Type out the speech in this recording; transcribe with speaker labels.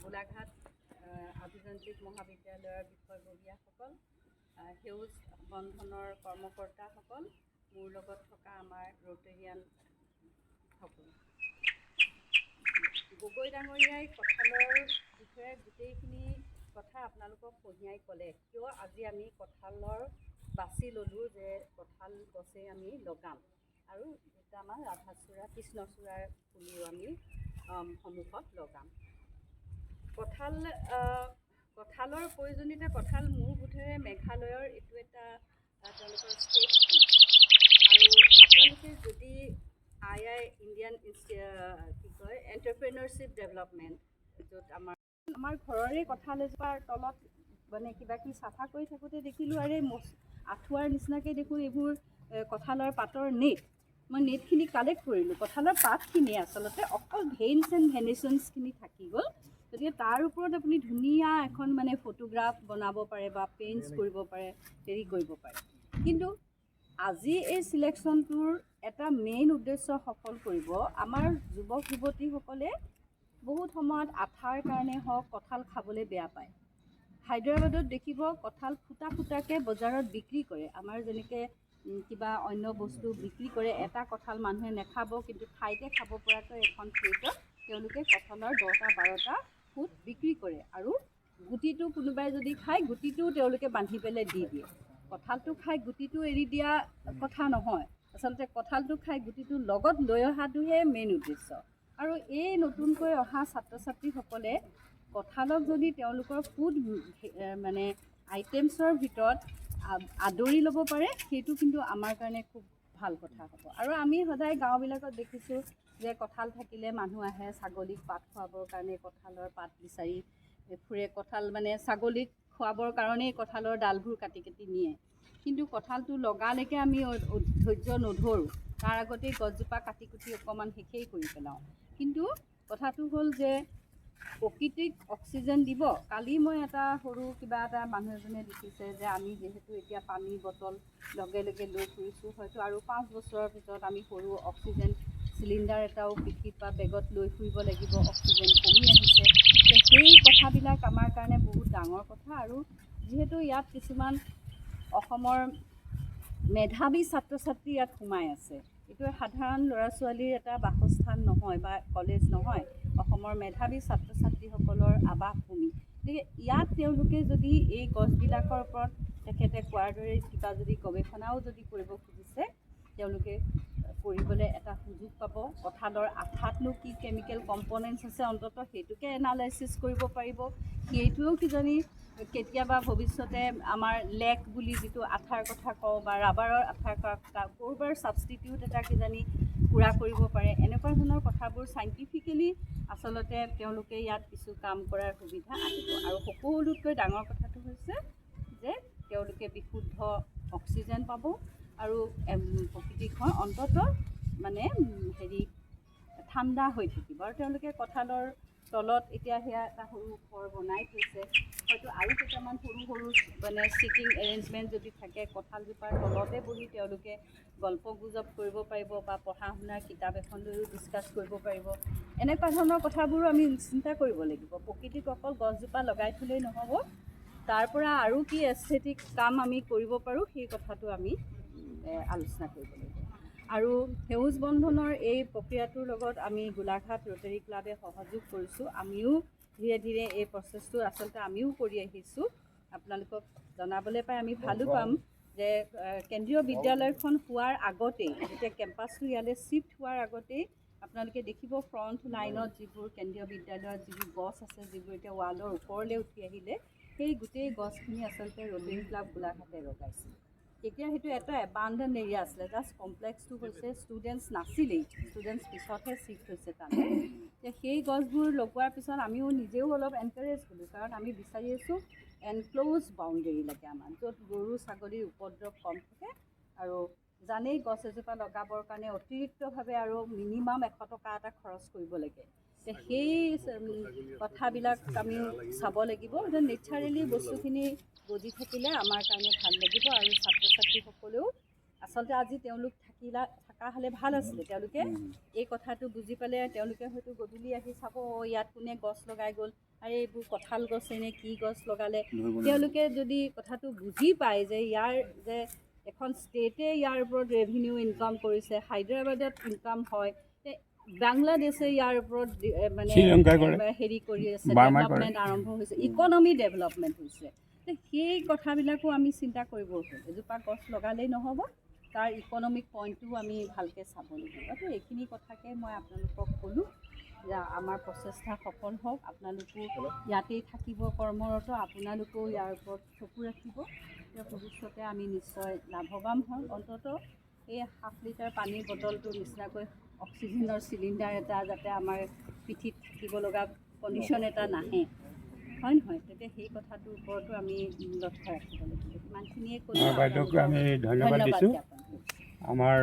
Speaker 1: গোলাঘাট আভিযান্ত্ৰিক মহাবিদ্যালয়ৰ বিষয়ববীয়াসকল, সেউজ বন্ধনৰ কৰ্মকৰ্তাসকল, মোৰ লগত থকা আমাৰ ৰ'টেৰিয়ানসকল, গগৈ ডাঙৰীয়াই কঁঠালৰ বিষয়ে গোটেইখিনি কথা আপোনালোকক ফঁহিয়াই ক'লে, কিয় আজি আমি কঁঠালৰ বাছি ল'লোঁ যে কঁঠাল গছেই আমি লগাম আৰু দুটামান ৰাধাচূড়া, কৃষ্ণচূড়াৰ পুলিও আমি সন্মুখত লগাম। কঁঠালৰ প্ৰয়োজনীয়তা, কঁঠাল মোৰ বোধেৰে মেঘালয়ৰ এইটো এটা তেওঁলোকৰ ষ্টেট ফ্ৰুট। আৰু আপোনালোকে যদি আই আই ইণ্ডিয়ান কি কয়, এণ্টাৰপ্ৰেনাৰশ্বিপ ডেভেলপমেণ্ট, য'ত আমাৰ ঘৰৰে কঁঠাল এজোপাৰ তলত মানে কিবা কিবি চাফা কৰি থাকোঁতে দেখিলোঁ, আৰে আঁঠুৱাৰ নিচিনাকৈ দেখোন এইবোৰ কঁঠালৰ পাতৰ নেট। মই নেটখিনি কালেক্ট কৰিলোঁ। কঁঠালৰ পাতখিনি আচলতে অকল ভেইনছ এণ্ড ভেনেশ্যনছখিনি থাকি গ'ল। গতিকে তাৰ ওপৰত আপুনি ধুনীয়া এখন মানে ফটোগ্ৰাফ বনাব পাৰে বা পেইণ্টছ কৰিব পাৰে, হেৰি কৰিব পাৰে। কিন্তু আজি এই চিলেকশ্যনটোৰ এটা মেইন উদ্দেশ্য সফল কৰিব, আমাৰ যুৱক যুৱতীসকলে বহুত সময়ত আঠাৰ কাৰণে হওক কঁঠাল খাবলৈ বেয়া পায়। হায়দৰাবাদত দেখিব, কঁঠাল ফুটা ফুটাকৈ বজাৰত বিক্ৰী কৰে। আমাৰ যেনেকৈ কিবা অন্য বস্তু বিক্ৰী কৰে, এটা কঁঠাল মানুহে নাখাব, কিন্তু ঠাইতে খাব পৰাকৈ এখন প্লেটত তেওঁলোকে কঁঠালৰ 10টা 12টা ফুট বিক্ৰী কৰে আৰু গুটিটো কোনোবাই যদি খায়, গুটিটোও তেওঁলোকে বান্ধি পেলাই দি দিয়ে। কঁঠালটো খাই গুটিটো এৰি দিয়া কথা নহয়, আচলতে কঁঠালটো খাই গুটিটো লগত লৈ অহাটোহে মেইন উদ্দেশ্য। আৰু এই নতুনকৈ অহা ছাত্ৰ ছাত্ৰীসকলে কঁঠালক যদি তেওঁলোকৰ ফুড মানে আইটেমছৰ ভিতৰত আদৰি ল'ব পাৰে, সেইটো কিন্তু আমাৰ কাৰণে খুব ভাল কথা হ'ব। আৰু আমি সদায় গাঁওবিলাকত দেখিছোঁ যে কঁঠাল থাকিলে মানুহ আহে, ছাগলীক পাত খুৱাবৰ কাৰণে কঁঠালৰ পাত বিচাৰি ফুৰে। কঁঠাল মানে ছাগলীক খুৱাবৰ কাৰণেই কঁঠালৰ ডালবোৰ কাটি কাটি নিয়ে। কিন্তু কঁঠালটো লগালৈকে আমি ধৈৰ্য নধৰোঁ, তাৰ আগতেই গছজোপা কাটি কুটি অকণমান শেষেই কৰি পেলাওঁ। কিন্তু কথাটো হ'ল যে প্ৰকৃতিক অক্সিজেন দিব। কালি মই এটা সৰু কিবা এটা মানুহ এজনে লিখিছে যে আমি যিহেতু এতিয়া পানীৰ বটল লগে লগে লৈ ফুৰিছোঁ, হয়তো আৰু 5 বছৰৰ ভিতৰত আমি সৰু অক্সিজেন চিলিণ্ডাৰ এটাও পিঠিত বা বেগত লৈ ফুৰিব লাগিব, অক্সিজেন কমি আহিছে। তে সেই কথাবিলাক আমাৰ কাৰণে বহুত ডাঙৰ কথা। আৰু যিহেতু ইয়াত কিছুমান অসমৰ মেধাৱী ছাত্ৰ ছাত্ৰী ইয়াত সোমাই আছে, এইটো সাধাৰণ ল'ৰা ছোৱালীৰ এটা বাসস্থান নহয় বা কলেজ নহয়, অসমৰ মেধাৱী ছাত্ৰ ছাত্ৰীসকলৰ আৱাসভূমি। গতিকে ইয়াত তেওঁলোকে যদি এই গছবিলাকৰ ওপৰত তেখেতে কোৱাৰ দৰে কিবা যদি গৱেষণাও যদি কৰিব খুজিছে, তেওঁলোকে কৰিবলৈ এটা সুযোগ পাব। কঁঠালৰ আঠাতনো কি কেমিকেল কম্পনেণ্টছ আছে, অন্ততঃ সেইটোকে এনালাইচিছ কৰিব পাৰিব। সেইটোৱেও কিজানি কেতিয়াবা ভৱিষ্যতে আমাৰ লেক বুলি যিটো আঠাৰ কথা কওঁ বা ৰাবাৰৰ আঠাৰ কথা, ক'ৰবাৰ ছাবষ্টিটিউট এটা কিজানি পূৰা কৰিব পাৰে। এনেকুৱা ধৰণৰ কথাবোৰ চাইণ্টিফিকেলি আচলতে তেওঁলোকে ইয়াত কিছু কাম কৰাৰ সুবিধা আহিব। আৰু সকলোতকৈ ডাঙৰ কথাটো হৈছে যে তেওঁলোকে বিশুদ্ধ অক্সিজেন পাব আৰু প্ৰকৃতিখন অন্ততঃ মানে হেৰি ঠাণ্ডা হৈ থাকিব। আৰু তেওঁলোকে কঁঠালৰ তলত এতিয়া সেয়া এটা সৰু ঘৰ বনাই থৈছে, হয়তো আৰু কেইটামান সৰু সৰু মানে ছিটিং এৰেঞ্জমেণ্ট যদি থাকে, কঁঠালজোপাৰ তলতে বহি তেওঁলোকে গল্প গুজব কৰিব পাৰিব বা পঢ়া শুনাৰ কিতাপ এখন লৈও ডিছকাছ কৰিব পাৰিব। এনেকুৱা ধৰণৰ কথাবোৰো আমি চিন্তা কৰিব লাগিব। প্ৰকৃতিক অকল গছজোপা লগাই থ'লেই নহ'ব, তাৰ পৰা আৰু কি এস্থেটিক কাম আমি কৰিব পাৰোঁ, সেই কথাটো আমি আলোচনা কৰিব লাগিব। আৰু সেউজ বন্ধনৰ এই প্ৰক্ৰিয়াটোৰ লগত আমি গোলাঘাট ৰ'টাৰী ক্লাবে সহযোগ কৰিছোঁ। আমিও ধীৰে ধীৰে এই প্ৰচেছটো আচলতে আমিও কৰি আহিছোঁ। আপোনালোকক জনাবলৈ পাই আমি ভালো পাম যে কেন্দ্ৰীয় বিদ্যালয়খন হোৱাৰ আগতেই, যেতিয়া কেম্পাছটো ইয়ালৈ শ্বিফ্ট হোৱাৰ আগতেই আপোনালোকে দেখিব, ফ্ৰণ্ট লাইনত যিবোৰ কেন্দ্ৰীয় বিদ্যালয়ত যিবোৰ গছ আছে, যিবোৰ এতিয়া ৱালৰ ওপৰলৈ উঠি আহিলে, সেই গোটেই গছখিনি আচলতে ৰ'টাৰী ক্লাব গোলাঘাটে লগাইছিল। তেতিয়া সেইটো এটা এবাণ্ডন এৰিয়া আছিলে, জাষ্ট কমপ্লেক্সটো হৈছে, ষ্টুডেণ্টছ নাছিলেই, ষ্টুডেণ্টছ পিছতহে শ্বিফ্ট হৈছে তালৈ। এতিয়া সেই গছবোৰ লগোৱাৰ পিছত আমিও নিজেও অলপ এনকাৰেজ হ'লোঁ, কাৰণ আমি বিচাৰি আছোঁ এনক্ল'জ বাউণ্ডেৰী লাগে আমাক, য'ত গৰু ছাগলীৰ উপদ্ৰৱ কম থাকে। আৰু জানেই, গছ এজোপা লগাবৰ কাৰণে অতিৰিক্তভাৱে আৰু মিনিমাম 100 টকা এটা খৰচ কৰিব লাগে। তে সেই কথাবিলাক আমি চাব লাগিব যে নেচাৰেলি বস্তুখিনি গজি থাকিলে আমাৰ কাৰণে ভাল লাগিব। আৰু ছাত্ৰ ছাত্ৰীসকলেও আচলতে আজি তেওঁলোক থাকিলা থকা হ'লে ভাল আছিলে। তেওঁলোকে এই কথাটো বুজি পালে তেওঁলোকে হয়তো গধূলি আহি চাব, অ' ইয়াত কোনে গছ লগাই গ'ল, আৰে এইবোৰ কঁঠাল গছে নে কি গছ লগালে। তেওঁলোকে যদি কথাটো বুজি পায় যে ইয়াৰ যে এখন ষ্টেটে ইয়াৰ ওপৰত ৰেভিনিউ ইনকাম কৰিছে, হায়দৰাবাদত ইনকাম হয়, তে বাংলাদেশে ইয়াৰ ওপৰত মানে
Speaker 2: শ্ৰীলংকাই কৰে।
Speaker 1: হেৰি কৰি আছে,
Speaker 2: বাৰ্মাই কৰে।
Speaker 1: ডেভেলপমেণ্ট আৰম্ভ হৈছে, ইকনমি ডেভেলপমেণ্ট হৈছে। তে সেই কথাবিলাকো আমি চিন্তা কৰিব হ'ল। এজোপা গছ লগালেই নহ'ব, তাৰ ইকনমিক পইণ্টটোও আমি ভালকৈ চাব লাগিব। তো এইখিনি কথাকে মই আপোনালোকক ক'লোঁ যে আমাৰ প্ৰচেষ্টা সফল হওক। আপোনালোকো ইয়াতেই থাকিব কৰ্মৰত, আপোনালোকেও ইয়াৰ ওপৰত চকু ৰাখিব। তেতিয়া ভৱিষ্যতে আমি নিশ্চয় লাভৱান হ'ম। অন্ততঃ এই হাফ লিটাৰ পানীৰ বটলটোৰ নিচিনাকৈ অক্সিজেনৰ চিলিণ্ডাৰ এটা যাতে আমাৰ পিঠিত থাকিব লগা কণ্ডিশ্যন এটা নাহে, হয় নহয়? তেতিয়া সেই কথাটোৰ ওপৰতো আমি লক্ষ্য ৰাখিব লাগিব। ইমানখিনিয়ে ক'লোঁ।
Speaker 2: বাইদেউক আমি ধন্যবাদ দিছোঁ।
Speaker 1: জ্ঞাপন কৰিছোঁ।
Speaker 2: আমাৰ